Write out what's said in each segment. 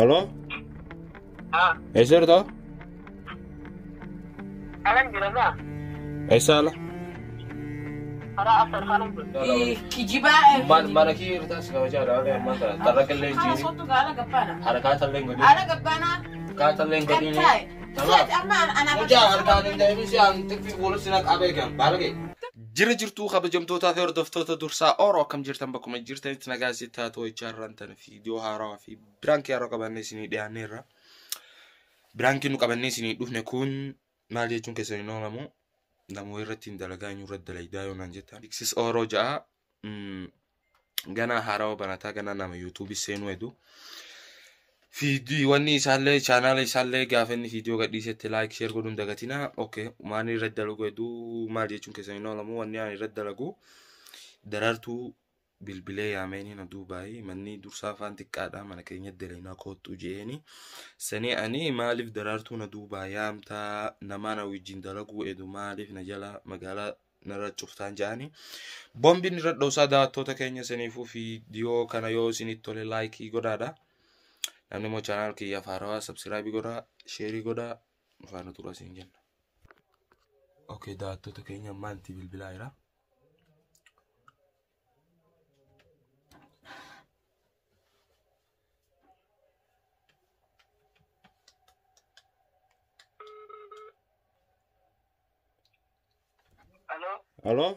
Aloo? Haa. Eessa jirta? Alan jira maa? Eessa ala? Karaa afur kanan jira. Kijibaa. Mana kee irraa si kabajaa dha. Amma tarra qillee Kana jiini. sottu gaala gabbaana. Harkaa tallee hin godhin. Haala gabbaana. Harkaa tallee hin godhin. Kattaa'e. Si'ati amma ana Mucaa harkaan hin deemin si aan xiffii fuula si naqaa beekan. Baala kee. Jira jirtuu kabajamtootaa fi hordoftoota dursaa Oro akkam jirtan bakkuma jirtanitti nagaa isitti haa ta'u jechaa tan viidiyoo haarawaa fi biraankii haarawaa qabannee isinii dhiyaanneerra. Biraankii nu qabannee isinii dhufne kun maal jechuun keessan hin oolamu. Namoo irratti hin dalagaa eenyu irratti dalaydaa yoo naan jettan. Diksis Oro ja'a ganaa haarawaa banataa ganaa nama yuutuubii seenuu hedu. Fiidii wanni isaallee chaanaala isaallee gaafa inni viidiyoo gadhiisetti laayik sheer godhuun dagatina. Okay, waan irratti dalagu hedduu maal jechuun keessan hin oolamu. Wanni ani irratti dalagu Daraartuu bilbilee yaameeni na duubaayi manni dursaa afaan xiqqaadha mana keenya dalaynaa koottu jeeni. Sanii ani maaliif Daraartuu na duubaa yaamtaa namaa na wajjin dalaguu edu maaliif na jala magaalaa narra cuftaan jedhani. Boombiin irra dhoosaa daawwattoota keenya saniifuu viidiyoo kana yoo isinitti tole laayikii godhaadha. Namni immoo chaanaal kiyyaaf haarawaa sabsiraabii godhaa, sheerii godhaa, nu faana turaa isin jenna. Okay, daawwattoota keenya ammaa itti bilbilaa jira. Aloo? Aloo?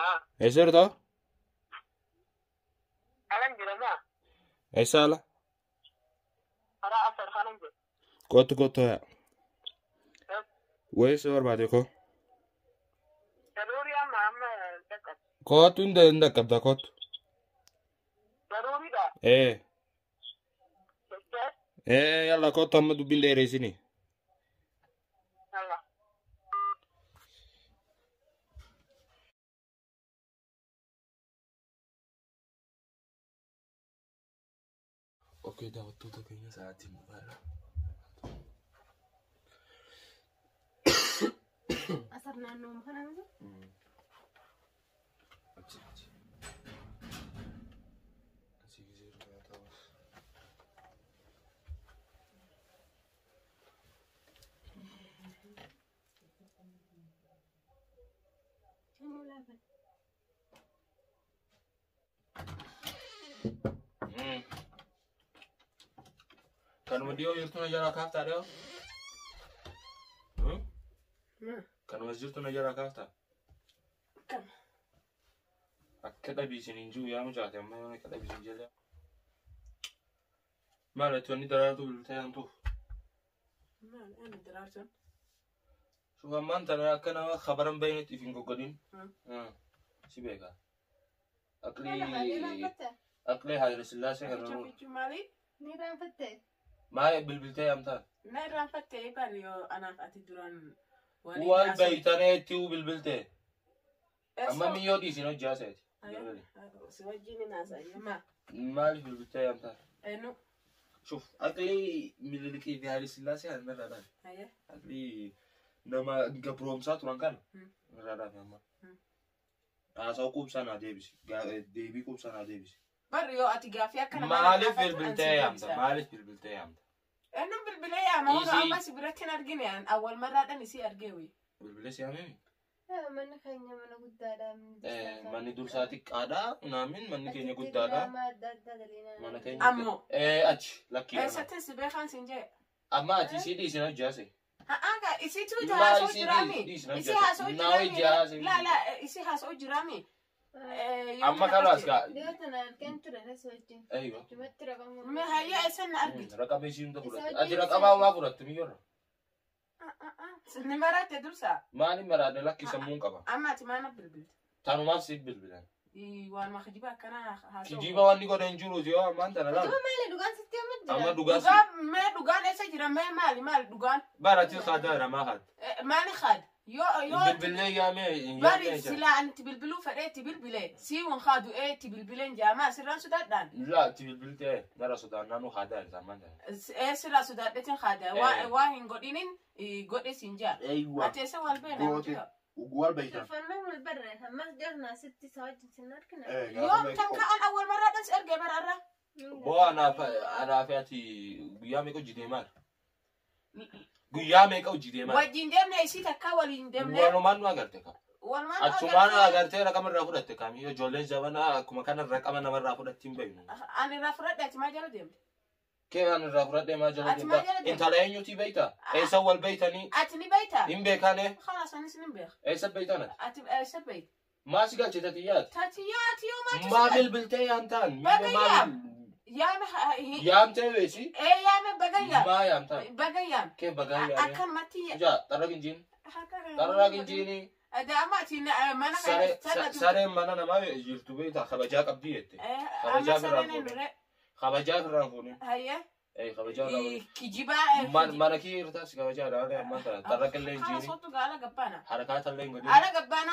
Haa. Eessa jirta? Alan jira maa? Eessa ala? Karaa afur kanan jira. Kottu kottu haa. Wayii si barbaade koo? Daruurii amma amma dhaqqabu. Kottu hin dhaqqabda kottu. Daruuriidha. Ee. Jettee? Ee yalla kottu amma dubbiin dheereessini. Yalla. Okay, daawwattoota keenya sa'aatiin dhufaadha. Asar naannoo kana miti. Achi achi. Asii gisee dhugaa ta'u. Kanuma dhiyoo jirtu na jalaa kaaftaa dhiyoo? Kanuma jirtu na jalaa kaaftaa? Akkam. Akka dhabiisin hin jiru yaa mucaate amma yoon akka dhabiisin jedhee. Maal ati wanni Daraartuu bilbiltee yaamtuuf? Maal ani Daraartuun? Shuf ammaan tana akka nama khabaran baynetti if hin goggodhin. Si beeka. Aqlii aqlii Haayile Sillaasee kana Fichuu nuu. fichuu maali? Ni irraanfatte. Maa bilbiltee yaamtaan? Na irraanfatte bari yoo anaaf ati duraan waliin Wal haasofne. beeytanee ittiin bilbiltee. Amma Eessoo? miyyoo dhiisin hojii haaseeti. Si wajjin hin haasa'in maa? Maaliif bilbiltee yaamtaan? Eenyu? Shuf aqlii Minilikii fi Haayile Sillaasee kana irraa dhaabe. Hayya. Aqlii nama gabroomsaa turan kana irraa dhaabe amma. Haasawa quubsaa naa deebisi. Deebii quubsaa naa deebisi. Barri yoo ati gaaffii akka namaa na Maaliif gaafattu an bilbiltee si yaamta? deebisa. Maaliif bilbiltee yaamta? Eenyuun bilbilee yaama? Hono Isii- amma si biratti hin argine an awwal marraadhaan isii argee wi. Bilbilee si yaamee? Manni keenya mana guddaadha. Manni dursaa xiqqaadha. Naamin manni keenya guddaadha. Diraamaa adda addaa dalaginaa. Mana keenya. Ammoo. Achi lakkii. Eessatti si beekan siin jee? Amma ati isii dhiisin hojii haase. Haa isiitu Maa haasa'u isii jiraami. dhiisin Isii hojjete. haasa'u Naa hojii jiraami. haasa'u. Laa laa isii haasa'u jiraami. Amma kalaas gaa. Dhiyoo tana argeen ture reessa wajjin. Aywa. Jumatti raqamuu. Mee hayyaa eessan na argite? Raqaba isii hunda Isa fudhatte. wajjin Ati raqabaa waa fudhatte miyyoorra. Ni maratte dursa. Maali maraadha lakki sammuun qaba. Amma ati maana bilbilte? Tanumaaf siif bilbilan. Waanuma kijiba akkanaa haasa'u. Kijiba wanni godhe hin jiruuti yoo ammaan tana laal. Kijiba maali dhugaan sitti himuu jira? Amma dhugaa si. Dhugaa mee dhugaan eessa jira mee maali maali dhugaan? Bara ati qaadaa namaa haadha. Maali haad? Yoo yoo Bilbilee yaamee hin bari yaamee jira. silaa ani itti bilbiluu fedhee itti bilbile sii wan haadu ee itti bilbileen jaamaa sirraan sodaadhaan. Laa itti bilbiltee nara sodaannaa nu haadaa hin ammaan tana. Ee sirraa sodaadheetiin haada waa hin godhinin godhe siin jaa. Eeywa. Ati eessa wal beena? Goote. Wal beeytan. Tolfannoo wal barre ammas jarna sitti isa wajjin sin argina. Yoom tan ka'an awwal marraadhaan si argee bara irra. Boo anaaf ati guyyaa meeqa hojii deemaa? Guyyaa meeqa hojii deemaa? Wajjin deemne isii takka waliin deemne. Walumaan nu agarte ka. Walumaan Achumaan nu agartee raqama irraa fudhatte kaami. Ijoolleen zabanaa akkuma kana raqama namarraa fudhatti hin beeknu. Ani irraa fudhadhe ati maa jala deemte? Kee ani irraa fudhadhee maa jala Ati maa deemta? jala deemte? Intala eenyuti beekta? Eessa wal beeytanii? Ati ni beektaa? Hin beekane? Khalaas anis ni beeka. Eessa beeytan ati? Ati eessa beekta? Maa si galche tatiyyaati? Tatiyyaa ati yoo maatu Maa bilbiltee yaamtaan? Baga yaam. Yaame Yaamtee beesi? ee yaame baga yaam. Maa yaamtaan? Baga yaam. Kee baga yaame? Akkanumatti Ijaa xarra ginjiin. Xarra ginjiini. Amma ati mana Sareen mana namaa jirtu beektaa kabajaa qabdii jette. Amma sareen hin dure. Kabajaa irraan fuuni. Hayya. Kabajaa irraan fuuni. Kijibaa. Mana kee irtaas kabajaa irraa ammaan tana xarra qillee Kana injiini. sootu gaala gabbaana. Harakaata illee hin godhin. Ala gabbaana.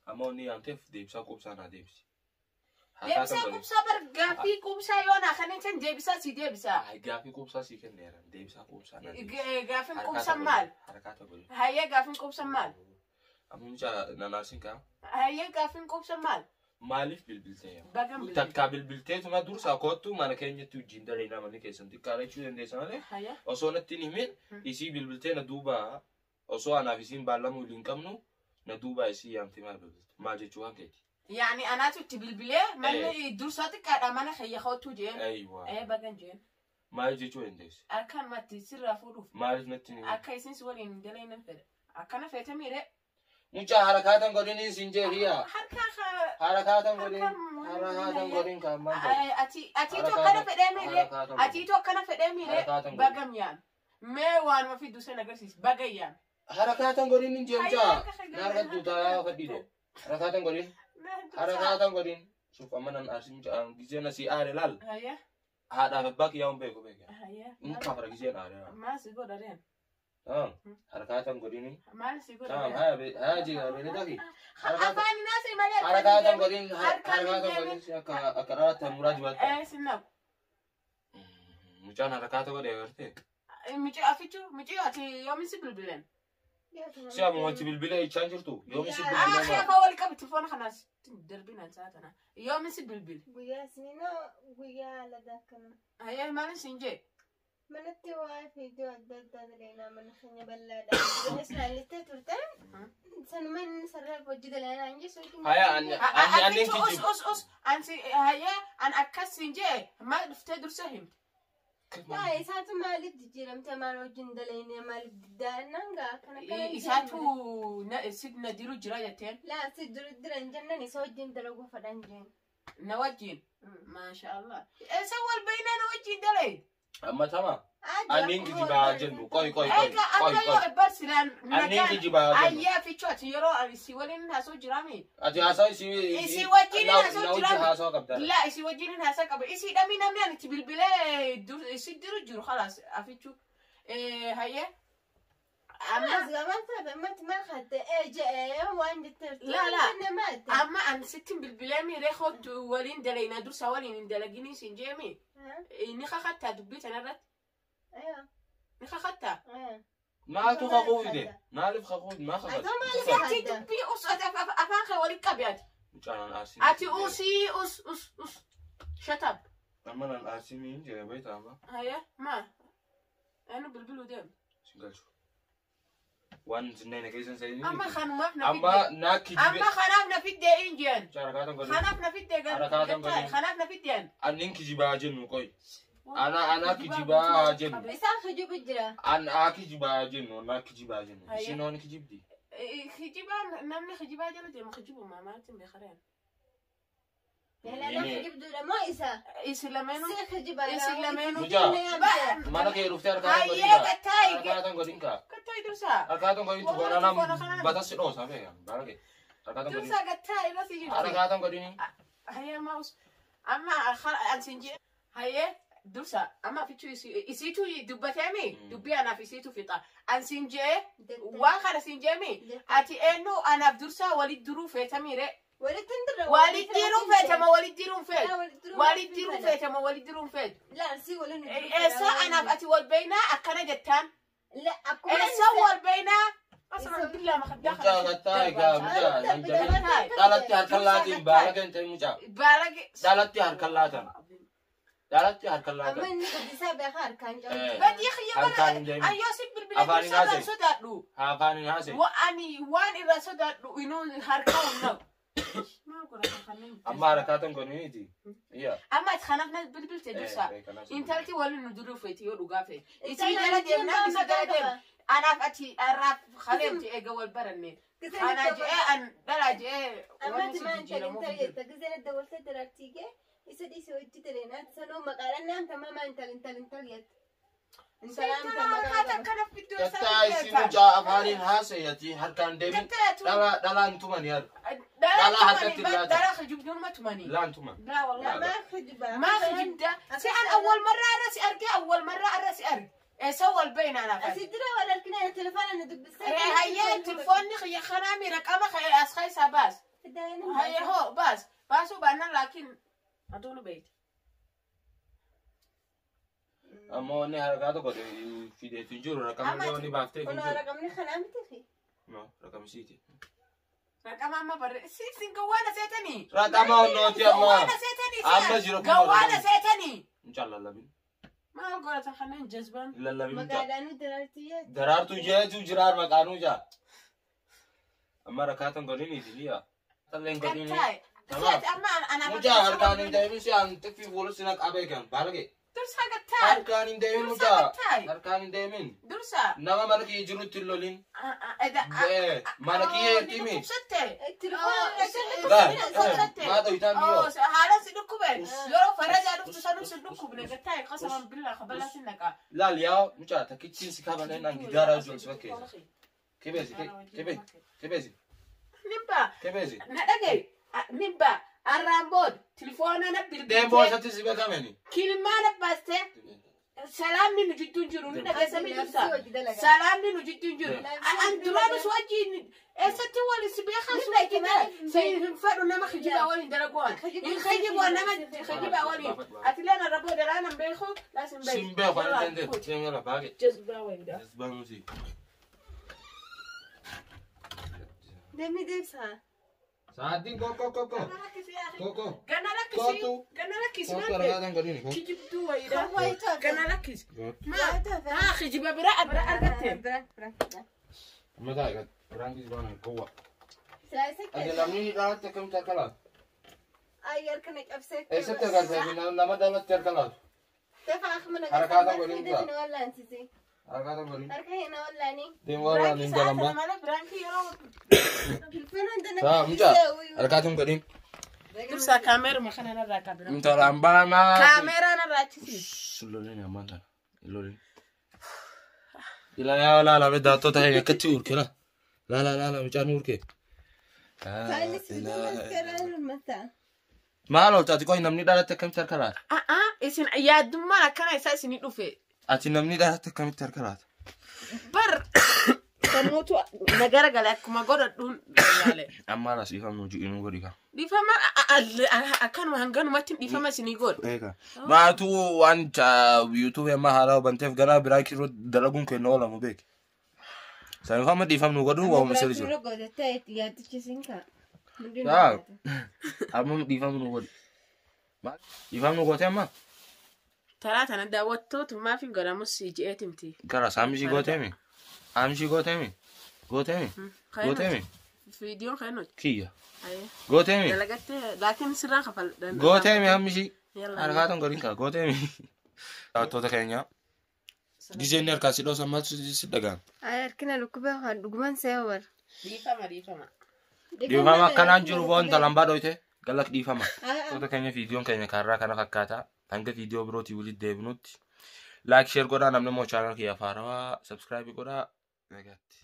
Amma onni yaamteef deebisaa quubsaa naa deebisi. Deebisaa quubsaa bar gaaffii quubsaa yoo naa kan hin deebisaa si deebisaa. Gaaffii quubsaa sii kenneera. Deebisaa quubsaa naa deebisi. Gaaffiin quubsaan maal? Harakaata godhin. Hayya gaaffiin quubsaan maal? Amma mucaa nanaasiin kaa. Hayya gaaffiin quubsaan maal? Maaliif bilbiltee? Bagan bilbil. Takkaa bilbilteetuma dursaa kottu mana keenyatti wajjin dalaynaa manni keessan xiqqaadha jechuu dandeessa malee. Hayya. Osoo natti hin himin isii bilbiltee na duuba osoo anaaf isiin baallamuu hin qabnu na duuba isii yaamtee maal bilbilte? Maal jechuu waan keeti? Yaani anaatu itti bilbilee manni dursaa xiqqaadha mana kiyya kootuu jeen. Ayiwaa. Ee bagan jeen. Maal jechuu dandeesse? Akkanumatti sirraa fuudhuuf. Maaliif natti hin himin? Akka isin si waliin hin dalaynan fedha. Akkana feete miire. Mucaa harakaatan godhiniin siin jeeriyaa. Harka Harakaatan godhin. Harakaatan godhin kan maal ta'e? Atiitu akkana fedhee miire. Atiitu akkana fedhee miire. Harakaatan godhin. Bagam yaam. Mee waanuma fiddu sen agarsiis. Bagam yaam. Harakaatan godhin hin jee mucaa. Naarka duutaa fadhiide. Harakaatan godhin. Harakaatan godhin. Suuf amma nan aarsi mucaa giseen asii aare laal. Hayya. Haadhaaf abbaa kiyyaa hin beeku beeka. Hayya. Hin kafara giseen aare. Maal si godha reen? Harakaatan godhini. Maal si godha Tamam reen? haya haya jee beele taki. Afaan naasii malee. Harakaatan godhin Harkaan hin harakaatan deemin. godhin akka akka dhalaatti muraa jibaatti. Ee sinna. Mucaan harakaata godhe agartee. Mici afichu mici ati yoomin si bilbilen? Si amma wanti bilbila jechaa jirtu yoomi si Ah bilbila kee maal? wal qabi telefoona kanaas darbinaan sa'a tana. Yoomin si bilbil? Guyyaa sininoo guyyaa ladaa kana. Hayya maalin siin jee? Manatti waa'ee viidiyoo adda addaa dalaynaa mana keenya bal'aadha. Isaan turtan sanuma inni sarara hojii dalaynaa hin jiru. Haya anni anni anni Afichu us kijib. us us ansi hayya an akkas siin jee maal dhuftee dursa himte? Yaa isaatu maaliif jijjiiramte maal hojiin dalaynee maaliif diddaa'annaan gaa akkana akkana hin Isaatu jedhamu. si na diru jira jetteen Laa si dura dira hin jennan isa wajjin dalaguu fedhan jeen. na wajjin. Maasha Allah. Isa wal baynaa na wajjin dalay. Amma tama annin kijibaa jennu qoy qoy qoy Egaa qoy amma qoy. yoo barsilaan Annin kijibaa jennu. Ayyaa fichu ati yeroo ani si waliin haasoo jiraami. Ati haasaa isii Isii wajjin haasoo na wajjin jiraami. haasoo qabda. La isii wajjin haasaa qaba. Isii dhamii namni ani itti bilbilee isi diru jiru khalaas afichu. Hayyee. Amma Amma gamaan taate ammatti maal hatte ee je'ee waan jetteef. La, la. Maal amma ani sittin bilbilee miiree kootu waliin dalaynaa dursa waliin hin dalaginii siin jeemi. Ni kakattaa dubbii tanarratti. Ni kakattaa. Maaltu kakuufide? Maaliif kakuufide? Maa kakate? Atoo maaliif Ati dubbii us ati afaan kee waliin qabi ati. Mucaan an aarsi. Ati usii us us us. Shut up. Amma nan aarsi miin jira beektaa amma. Hayyee maa. Anu bilbiluu deemu. Sin galchu. Waan sinneen keessan seenii. Amma kanumaaf na Amma fidde. naa kijibe. Amma kanaaf na fidde injeen. Mucaa harakaatan godhin. Kanaaf na fidde Harakaatan godhin. Kanaaf na fidde. Annin kijibaa jennu qoy. Ana ana kijibaa jennu. Isaan kijibu jira. An kijibaa jennu ana kijibaa jennu. Hayya. Isin hoon kijibdi. Kijibaa namni kijibaa jala deemu kijibuma maaltiin beekareen. Laa kijibduudha moo isa? Isin lameenuu. Si kijibaa. Isin lameenuu. Mucaa mana kee dhuftee harkaatan godhin Hayyee kaa. gattaayi. Harkaatan godhin kaa. Gattaayi dursaa. Harkaatan godhin Wallahi tukoona tukoona nam kanaan. batassi dhoosa beekan. Bara kee. Harkaatan godhin. Dursaa gattaayi irra si jirti. Harkaatan godhin. Hayyee amma us. Amma ansin jee. Hayyee dursa amma fichuu isiitu dubbateemi dubbii anaaf isiitu fixa. Ansin jee waan kana siin jeemi ati eenyu anaaf dursaa walit duruu feetamiire. Walitti hin dirra. Walit diruu feetama walit diruun feetu. Walit diruu feetama walit diruun feetu. Laa si waliin. Eessa anaaf ati wal beeynaa akkana jettaan. La akkuma. Eessa wal beeynaa Qasama billaa makaddaa Mucaa gattaa egaa mucaa nan jabin. Dhalatti harka laatiin baala kan ta'e mucaa. Baalage. Dhalatti harka laatan. Dhalatti harka Amma laatan. inni guddisaa beekaa harkaan cabu. Badii xiyya Harkaan bara hin deemin. ayyoo si bilbila Afaan hin dursa irraa haasa'e. sodaadhu. Afaan hin haasa'e. Ani waan irraa sodaadhu inuu harkaa hin naqu. Maal godhata kanneen? Amma harakaatan kun miti. Iyya. Amma ati kanaaf na bilbilte dursa. Intalti waliin nu duruu feeti yoo dhugaa feeti. Isii jala deemnaan isa jala deemna. Anaaf ati arraaf kaleemti eega wal baranne. Ana je'ee an dhala je'ee Amma wanni si ati maan jijjiiramuuf intal jiru. jetta giseen adda walta daraartii isa dhiise hojii daleenaa sanoo maqaadhaan naamta maa intal intal intal jetta. Intala harkaata akkana fiddoo Gattaa isii mucaa afaaniin haasa'e ati harkaan deemin. Dhala dhalaan tumani harka. Dhala harkatti laata. Dhala kijibduun tumanii. Laan tuman. لا والله ما خجبا ما خجبت سأل أول مرة أرسي أرجع أول مرة أرسي أرجع إيه سوى البين أنا فاهم أسدرا ولا الكناية تلفون أنا دب هيا تلفوني خي خرامي رقم خي أسخي باس هيا هو باس باس وبانا لكن أدون بيت Amma wanni harkaa tokko fideetu hin jiru raqama wanni baaftee hin أنا jiru. رقمني خنامتي في No, raqama isiiti. رقم أما بر سين قوانا سيتني Raqama onnooti amma. قوانا سيتني Amma jiru kuma قوانا raqama. سيتني Mucaa lallabin. ما أقول تخلين جذبان Lallabin mucaa. مقالانو درارتي Daraartuu jeetu jiraar maqaanuu jaa. Amma rakkaatan godhiniiti biyya. Talleen godhini. كتاي Tamam. سيت أما أنا Mucaa harkaan hin deemin si an xiffii fuula si naqabee kan baalage. درسا كتاي Harkaan hin deemin mucaa. Harkaan hin deemin. درسا Nama mana kiyya jirutti hin lolin. إذا Mana kiyya ertimi. التلفون Maa dhohitaan biyyoo. Haala si dhukkube yeroo farajaa dhuftu sanuu si dhukkubne gattaa'e qasaman billaa kabalaa si naqa. Laal yaa mucaa takkictiin si kabaleen an gidaaraa jiru si fakkeessa. Kebeesi kebe kebeesi Nimba kebeesi. na dhagaye nimba arraan booda tilifoona na Deemboo bilbiltee isatti si beekameni. kilmaa na baastee salaamni nu jidduun jiru ni dhageessanii dursa. Salaamni nu jidduun jiru. An duraanus wajjin eessatti wal si beekan si wajjin hin fedhu nama kijibaa waliin dalaguwan. Hin kijibaa nama kijibaa waliin. Ati leen arra booda raan hin beeku laas hin beeku. Sin beeku ani dandeenye. Deem yala baage. Jazbaa wayiidha. Jazbaa nuti. دمي دبسها Sa'aatiin koo koo koo koo. Koo koo. Ganna lakkisi. Kootu. Ganna lakkisi Kootu maal argaataan godhini. Koo. kijibduu wayiidha. هو يتوفى Ganna lakkisi. Maa. Maa kijiba bira bira argatte. Amma taa'e gad. Biraan kisi waan gowwa. سلاسك Ati namni dhalatti akkamitti harka laatu? أي أركنك أبسك Eessatti agartee nama dhalatti harka laatu? دفع أخمنا حركات أقول إنت. ولا أنت زي Harkaatan godhini. حركة هنا ولا أني Deem waan waan hin galan baa. Malee biraankii yeroo تلفون عندنا Haa mucaa harkaatan godhini. Dursa kaameeruma kana narraa qabira. Intalaan baanaa. Kaameeraa narraa achisiis. Lolin ammaan tana. Lolin. Ila yaa laala be daattota keenya akkatti urke la. Laala laala mucaan urke. Maal oolta ati qoy namni dhalatti akkamitti harka laata? A'aa isin yaaddummaan akkana isaa isinii dhufe. Ati namni dhalatti akkamitti harka laata? Bar sammuutu na garagale akkuma godhadhuun yaale. Amma as dhiifama hojii inuu godhi kaa. Dhiifama akkanuma hanganumatti dhiifama isinii godhu. Eega. Maatuu waan yuutuubii amma haaraa banteef gara biraa kiroo dalaguun kenna oolamu beeki. Saniif dhiifamnu godhu waa'uma sirri jiru. Yaa amma dhiifamnu godhi. Dhiifamnu gootee amma Taraa tana daawwattoota maaf hin godhamus ji'eetimti. gara saamishii gooteemi. Saamishii gooteemi. Gooteemi. Gooteemi. Viidiyoon kan nuti. Kiyya. Gooteemi. Dalagattee laakiin sirraan kafal. Gooteemi hammishii. Harkaa ton godhin kaa gooteemi. Daawwattoota keenya. Gizeen harkaa si dhoosan maaltu si dhaga'ama? Harkina lukkubee kan dhuguman seewar. Dhiifama dhiifama. Dhiifama akkanaan jiru boon talambaa dhoyte galak dhiifama. Daawwattoota keenya viidiyoon keenya kaarraa kana fakkaata. Hanga viidiyoo birootii walitti deebinutti. Like share godhaa namni immoo chaanal kiyya faarawaa subscribe godhaa. Nagaatti.